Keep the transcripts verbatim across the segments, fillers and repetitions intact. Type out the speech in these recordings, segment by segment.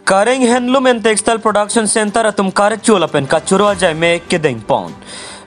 Kareng Handloom and Textile Production Center atum karcho lapen kachoro ajai me kedeng pon.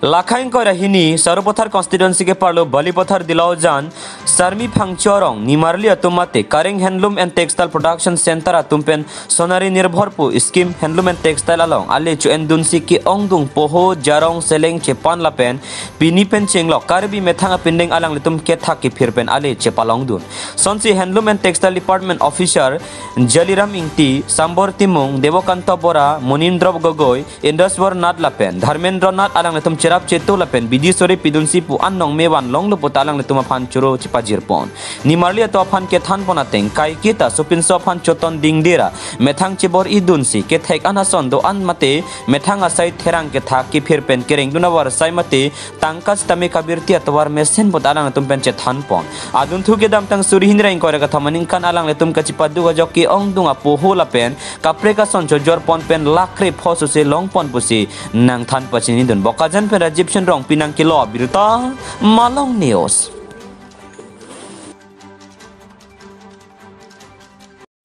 Lakhang koira hini Sarupathar constituency ke parlo Balipathar Dilaujan Sarmi Phangcho arong nimarli atum mate Kareng Handloom and Textile Production Center atum pen Sonari Nirbhor pu scheme handloom and textile along ale chu endun si ke-ongdung poho, jarong, seleng, chepan lapen pini pen chenglok Karbi methang apindeng alanglitum kethak kephir pen ale chepalongdun. Sonsi Handloom and Textile Department Officer Jaliram Ingti, Sambor Timung, Debokanta Bora, Munindro Gogoi, Indaswar Nath lapen Dharmendra Nath alanglitum cherap chetu lapen bidi sore pidunsi pu an nong mevan longlo puta alanglitum aphan choro chepajir pon. Nimarli atum aphan kethan pon ateng kaiketa sopinso aphan choton dingdera methang chebor-idunsi kethek an ason do-an mate methang asai therang kethak kephir pen kerengdun avarsai mate tangka sitame kabirti atovar mesen puta alanglitum pen chethan pon. Adunthu kedamtang suri hini ra ingkoi ra kethom aningkan alanglitum kachepaduk ajok ke-ongdung apoho lapen kaprek ason chojor pon pen lakh krepho sose long pon pusi nangthan pachinidun. Bokajan pen Rajiv Shenrong pinang kelo abirta Malong News.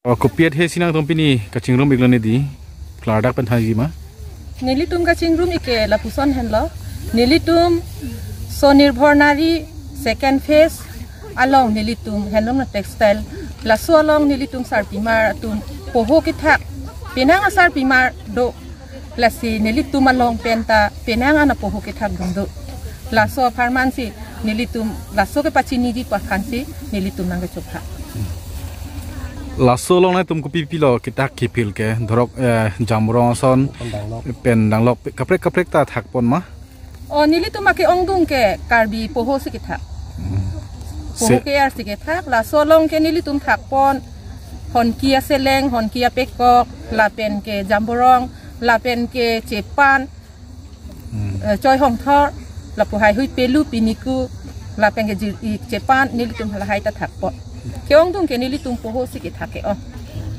Oh, kopi-et he si nangtum pini kachingrum-iklo ne di? Klardak pen thanji ma? Nelitum kachingrum-ik ke lapuson henlo. Nelitum Sonirbhor Nari second phase along nelitum handloom na textile. Laso along nelitum sarpimar atum poho kethak. Penang asarpimar do. Lasi nelitum along penta penang an apoho kethak dungdo. Laso apharman si nelitum laso kepachiniji aphan si nelitum nangkachopha. Laso along nangtum kopi pilo kethak kephir ke, dhorok, eh, jamrong ason, pendanglok, kaprek kaprek ta thak pon ma? O, nelitum ake-ongdung ke Karbi poho si kethak. Poho se- ke-er si kethak. Laso along ke nelitum thak pon honki aseleng, honki apekok, lapen ke jamborong, lapen ke chepan, eh, choi hongthor, lapu haihui pelu piniku, lapen ke jir-ik chepan, nelitum halahai ta thak pon. Ke-ongdung ke nelitum poho si kethak ke-o.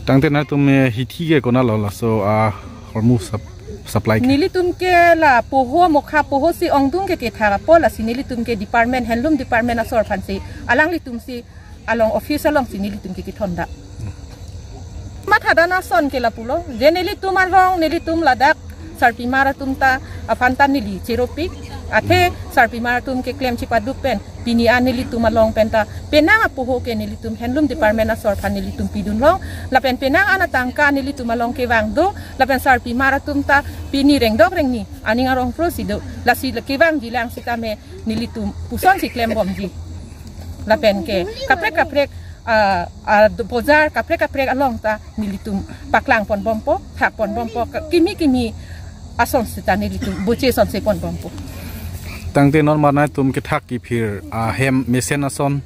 Tangte nangtum, eh, hithi ke konatlo laso, ah, hormu sup-, supply ke? Nelitum ke la poho mokha poho si ongdung ke kethak apot lasi nelitum ke department, handloom department asor aphan si alanglitum si along office along si nelitum ke kethondam. Mathadan ason ke lapulo, je nelitum arong, nelitum ladak sarpimar atum ta aphan ta neli cheropik, athe sarpimar atum keklem chepaduk pen pini an nelitum along penta penang apoho ke nelitum handloom department asor aphan nelitum pidun long, lapen penang an atangka nelitum along kevang do, lapen sarpimar atum ta pini rengdok rengni aning arong pro si do, lasi le kevangji lang sitame nelitum puson si klembomji. Lapen ke kaprek kaprek, ah, ah, bojar kaprek kaprek along ta nelitum paklang ponbompo, thak ponbompo, ka-, kimi kimi ason sita nelitum boche sonse ponbompo. Tangte non mar nangtum kethak kephir ahem mesen ason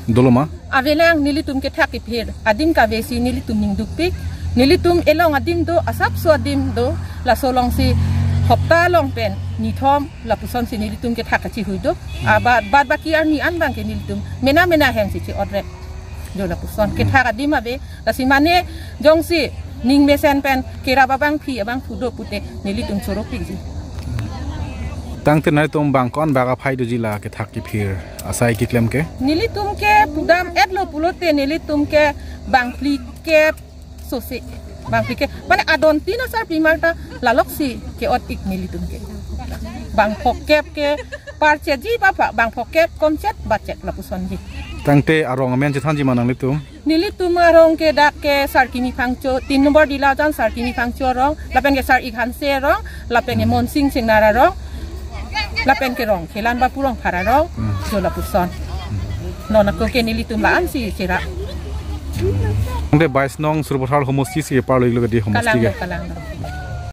dolo ma? Avelang, nelitum kethak kephir adim kave si nelitum ning dukpik. Nelitum elong adim do, asapso adim do, laso along si hopta along pen nithom lapuson si nelitum kethak kachihui do. Abad, bad baki arni an abang ke nelitum mena mena ahem si che-otrek do lapuson. Kethak adim ave, lasi mane jongsi ning mesen pen kerap abangpi abangphu do pute nelitum choropikji. Tangte nangtum bang ko-an bak aphai doji la kethak kephir asai keklem ke? Nelitum ke pudam-etlo pulote nelitum ke bang phlikep sose. Bang phlikep. Mane adon tin asarpimar ta lalok si ke-ot-ik nelitum ke. Bang phokep ke parchetji ba pha-, bang phokep komchet bachet lapusonji. Tangte arong amen chethanji ma nanglitum? Nelitum arong ke dak ke Sarkimi Phangcho, tin nombor Dilaujan Sarkimi Phangcho arong, lapen ke Sar-ik Hanse arong, lapen ke Monsing Singnar arong, lapen ke Rongkhelan ba Purongphar arong, hmm, jo lapuson. Non ako ke nelitum la-an si cherap. Tangte bais nong Sarupathar homosti si parlo-iklo ke di homosti ke? Kalang, kalang.